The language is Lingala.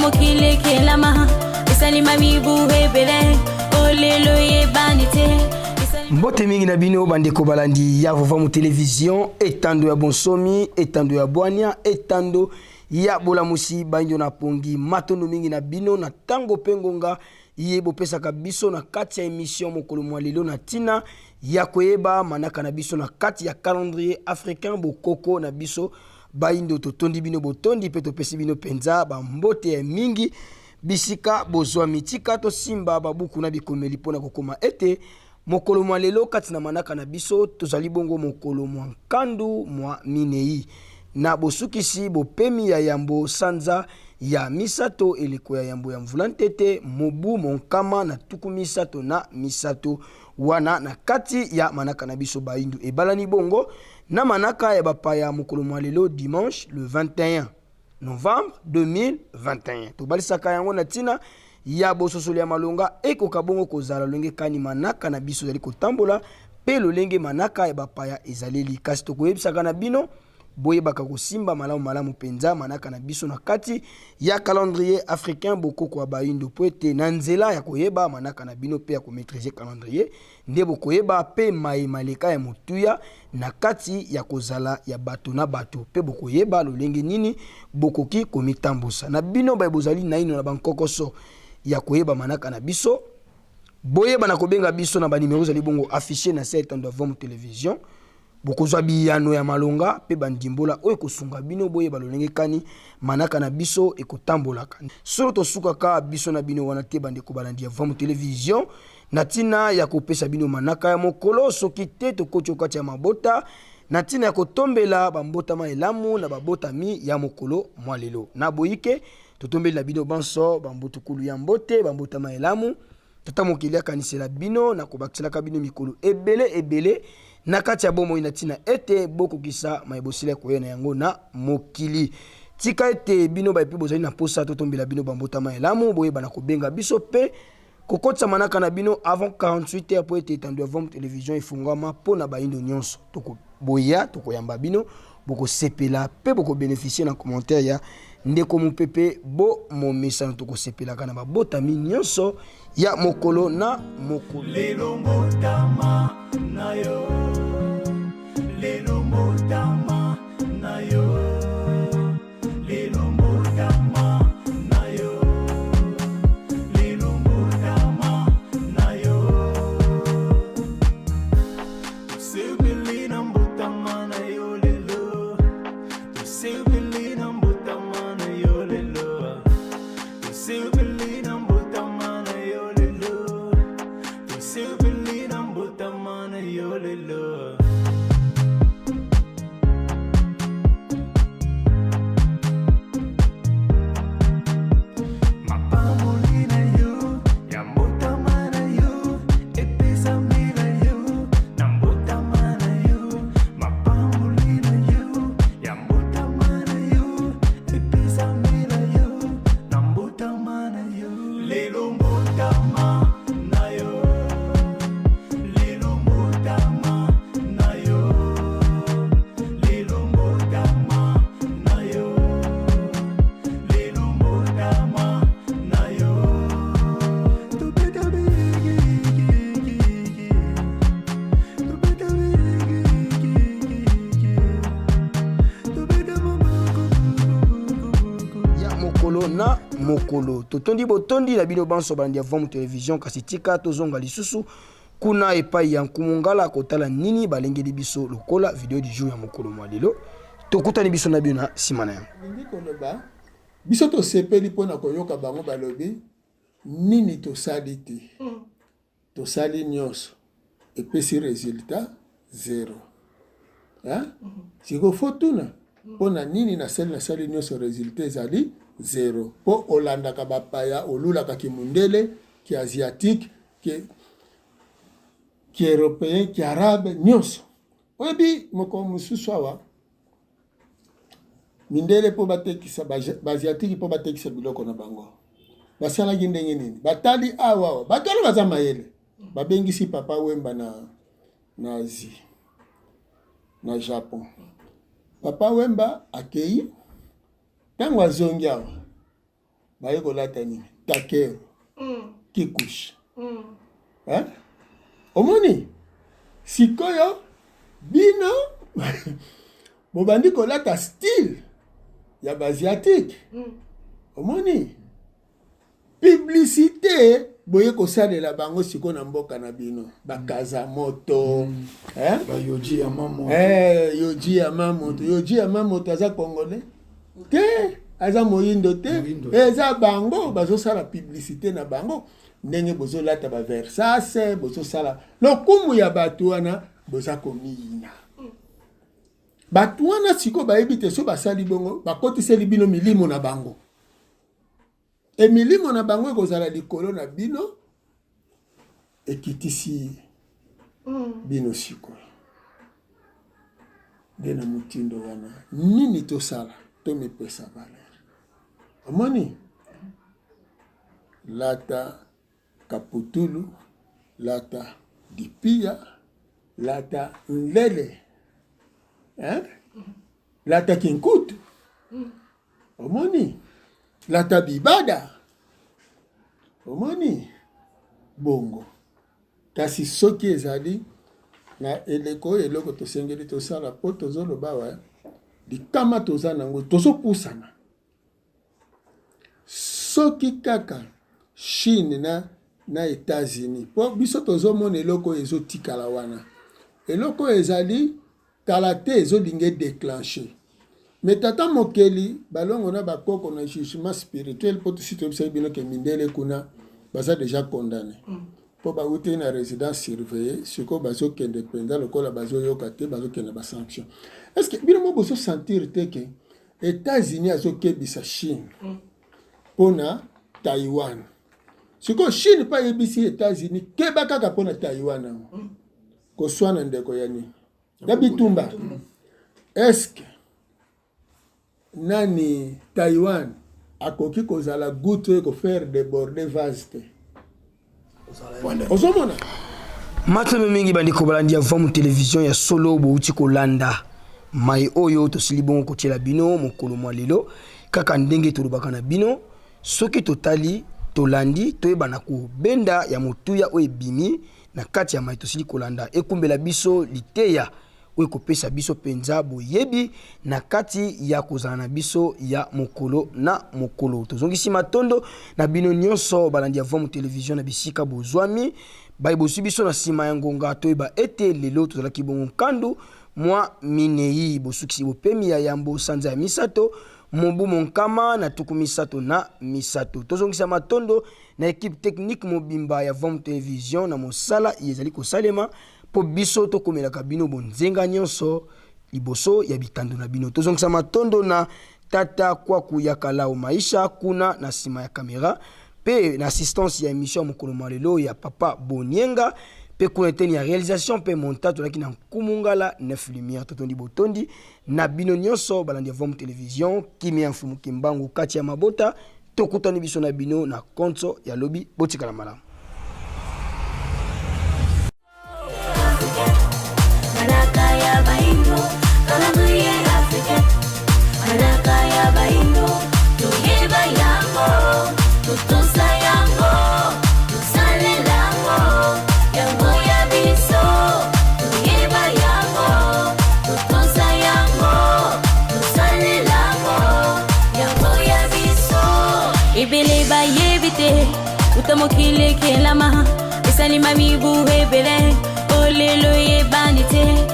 mokili ekelama esalima mibu ebele olelo eyebani te. Mbote mingi na bino bandeko balandi ya Vovamu Television, etando ya bonsomi, etando ya bwania, etando ya bolamusi baindo na pongi. Matondo mingi na bino na tango pe ngonga ye bopesaka biso na kati ya emission mokolo mwa lelo na tina ya koyeba manaka na biso na kati ya calendrier africain bokoko na biso baindo. Totondi bino botondi pe topesi bino penza ba mbote ya mingi bisika bozwami. Tika tosimba babuku na bikomeli pona kokoma ete mokolo mwa lelo kati na manaka na biso tozali bongo mokolo mwa nkandu mwa minei na bosukisi bopemi ya yambo sanza ya misato eleko ya yambo ya mvula ntete mobu monkama na tuku misato na misato wana na kati ya manaka na biso baindu ebalani bongo na manaka ya bapaya mokolo mwa lelo dimanche le 21 novembre 2021. Tobalisaka yango na ntina ya bososoli ya malonga ekoka bongo kozala lolenge kani manaka na biso ezali kotambola mpe lolenge manaka ya bapaya ezaleli. Kasi tokoyebisaka na bino boyebaka kosimba malamu malamu mpenza manaka na biso na kati ya calendrier africain bokoko ya baindo, mpo ete na nzela ya koyeba manaka na bino mpe ya komaîtriser calendrier nde bokoyeba mpe maye maleka ya motuya na kati ya kozala ya bato na bato, mpe bokoyeba lolenge nini bokoki komitambusa. Na bino baye bozali naino na bankokoso ya koyeba manaka na biso, boyeba na kobenga biso na banimero ezali bongo affiche na se ya etando ya Vomu Television. Bokozwa biyano ya malonga mpe bandimbola oyo ekosunga bino boyeba lolenge kani manaka na biso ekotambolaka. Solo tosukaka biso na bino wana te bandeko balandi ya Vomu Television na ntina ya kopesa bino manaka ya mokolo, soki te tokoti okati ya mabota na ntina ya kotombela bambotama elamu na babotami ya mokolo mwa lelo. Na boyike totombeli na bino banso bambutukulu ya mbote bambotama elamu. Tata mokili akanisela bino na kobakiselaka bino mikolo ebele ebele na kati ya bomoi na ntina ete bokokisa maye bosila koya na yango na mokili. Tika ete bino baye mpe bozali na mposa totombela bino bambotama elamu, boyeba na kobenga biso mpe kokotisa manaka na bino avant 48 heures mpo ete etando ya Vom Television efungwama mpo na bayindo nyonso. Tokoboya, tokoyamba bino, bokosepela mpe bokobeneficie na commentaire ya ndeko mopepe bo momesano. Tokosepelaka na babotami nyonso ya mokolo na mokolo. Lelo mbotama na yo, lelo mbotama na yo, lelo mbotama na yo, lelo mbotama na yo. Tosepeli na mbotama na yo lelo, tosepeli na mbotama na yo lelo, tosepeli na mbotama na yo lelo, tosepeli na mbotama na yo lelo. Mapamboli na yo ya mbotama na yo epesamela yo na mbotama na yo, mapamboli na yo ya mbotama na yo epesamela yo na mbotama na yo. Lelo mbotama na yo, lelo mbotama na yo, lelo mbotama na yo, lelo mbotama na yo. Tobeta bigigigigi, tobeta bigigigigi, tobeta maboko ya mokolo na mokolo. Totondi botondi na bino banso balandi ya Vomu Television, kasi tika tozonga lisusu kuna epai ya Nkumu Ngala kotala nini balengeli biso lokola video du jour ya mokolo mwa lelo. Tokutani biso na bino na nsima na yango. Lingi koloba biso tosepeli mpo na koyoka bango balobi nini tosali te. Tosali nyonso epesi resultat zero. Hein? Sikoyo faut tuna mpo na nini nasali nasali nyonso resultat ezali zero. Mpo olandaka bapaya, olulaka kimundele, ki asiatique, ki ki européen, ki arabe, nyonso. Oyebi mokolo mosusu awa mindele mpo batekisa baasiatike mpo batekisa biloko na bango basalaki ndenge nini? Batali awa awa bato wana baza mayele, babengisi Papa Wemba na na Asie na Japon. Papa Wemba akei, ntango azongi awa. Baye kolata nini? Takero. Kikush. Hein? Omoni? Sikoyo bino bobandi kolata style ya baasiatique. Omoni? Publicité boye kosalela bango sikoyo na mboka na bino bakaza moto. Hein? Ba Yohji Yamamoto. Yohji Yamamoto. Yohji Yamamoto aza congolais te, aza moyindo te. Moyindo. Eza bango bazosala publicité na bango ndenge bozolata ba Versace, bozosala lokumu ya bato wana, boza komiyina bato wana. Sikoyo bayebi te so basali bongo, bakotiseli bino milimo na bango, e milimo na bango ekozala likolo na bino, ekitisi bino. Sikoyo nde na motindo wana nini tosala? Tomipesa valeur. Omoni, lata kaputulu, lata dipia, lata nlele, hein? Lata kinkutu, omoni, lata bibada, omoni bongo. Kasi soki ezali na eleko oyo, eloko tosengeli tosala, mpo tozoloba awa likama toza nango, tozopusana. Soki kaka Chine na États-Unis, mpo biso tozomona eloko oyo ezotikala wana, eloko oyo ezali kala te, ezolinga edéclenche. Mais tata mokeli balongo na bakoko na jugement spirituel, mpo tosi toyebisaki bino ke mindele kuna baza déjà condamné, mpo bauti na résidence surveillée. Sikoyo bazokende mpenza lokola bazoyoka te, bazokende basanction. Est ce que bino mo bozosentir te ke États-Unis azokebisa Chine mpona Taïwan? Sikoyo Chine mpe ayebisi États-Unis: keba kaka mpona Taïwan yango. Koswana ndeko ya nini ya bitumba? Est-ce nani Taïwan akoki kozala goutte oyo ekofaire déborder vase te? Ozomona. Matondo mingi, bandeko balandi ya Vamu Télévision ya solo. Bouti kolanda mai oyo tosili bongo kotiela bino mokolo mwa lelo. Kaka ndenge tolobaka na bino, soki totali, tolandi, toyeba na kobenda ya motuya oyo ebimi na kati ya mai tosili kolanda, ekumbela biso liteya oyo ekopesa biso mpenza boyebi na kati ya kozala na biso ya mokolo na mokolo. Tozongisi matondo na bino nyonso balandi ya Vamu Télévision na bisika bozwami, baye bozwi biso na nsima ya ngonga. Toyeba ete lelo tozalaki bongo nkandu mwa minei, bosukisi bopemi ya yambo, sanza ya misato, mobu 2033. Tozongisa matondo na équipe technique mobimba ya Vamu Télévision na mosala ezali kosalema mpo biso tokomelaka bino bonzenga nyonso liboso ya bitando na bino. Tozongisa matondo na tata Kwaku ya Kalao Maisha kuna na nsima ya kamera, mpe na assistance ya émission ya mokolo mwa lelo ya papa Bonienga, mpe kuna eteni ya réalisation mpe montage tozalaki na Nkumu Ngala Neuf Lumière. Totondi botondi na bino nyonso balandi ya Vamu Télévision. Kimia ya Mfumu Kimbangu kati ya mabota. Tokutani biso na bino na konso ya lobi. Botikala malamu. Manaka ya baindo, calendrier africain. Manaka ya baindo, toyeba yango, totosa yango, tosalela yango, yango ya biso. Toyeba yango, totosa yango, tosalela yango, yango ya biso. Ebele bayebi te uta mokili ekelama, esalima mibu ebele, olelo eyebani te.